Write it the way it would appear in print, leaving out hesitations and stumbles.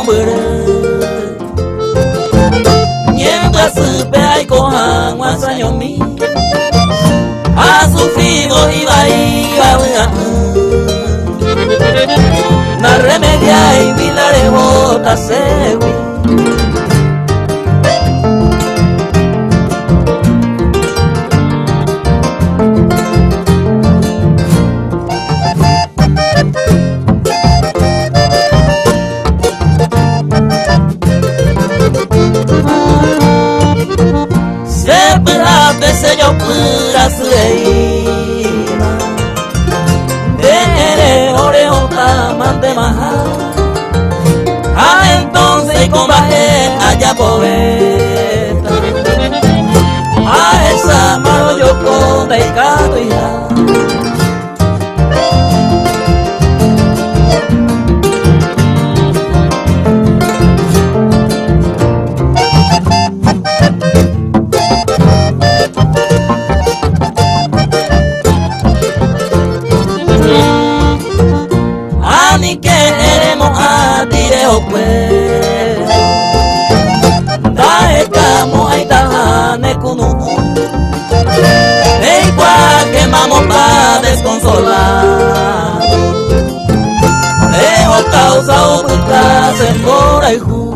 mombyry. Ñembyasýpe aiko hag̃ua sañomi Asufrívo ivaíva vy'a'ỹ Narremediáigui la rehotaségui. Che py'ápe che jopy rasy'eíma Nde ere orehóta mantemaha Ha entonces ko mba'e ajapovéta Ahecháma rojoko ndaikatuiha. Anike eremo'ã tirehokue Ndahekamo'ãitaha ne kunu'ũ Reikuaáke mamopa desconsolado Reho causa opyta che mborayhu.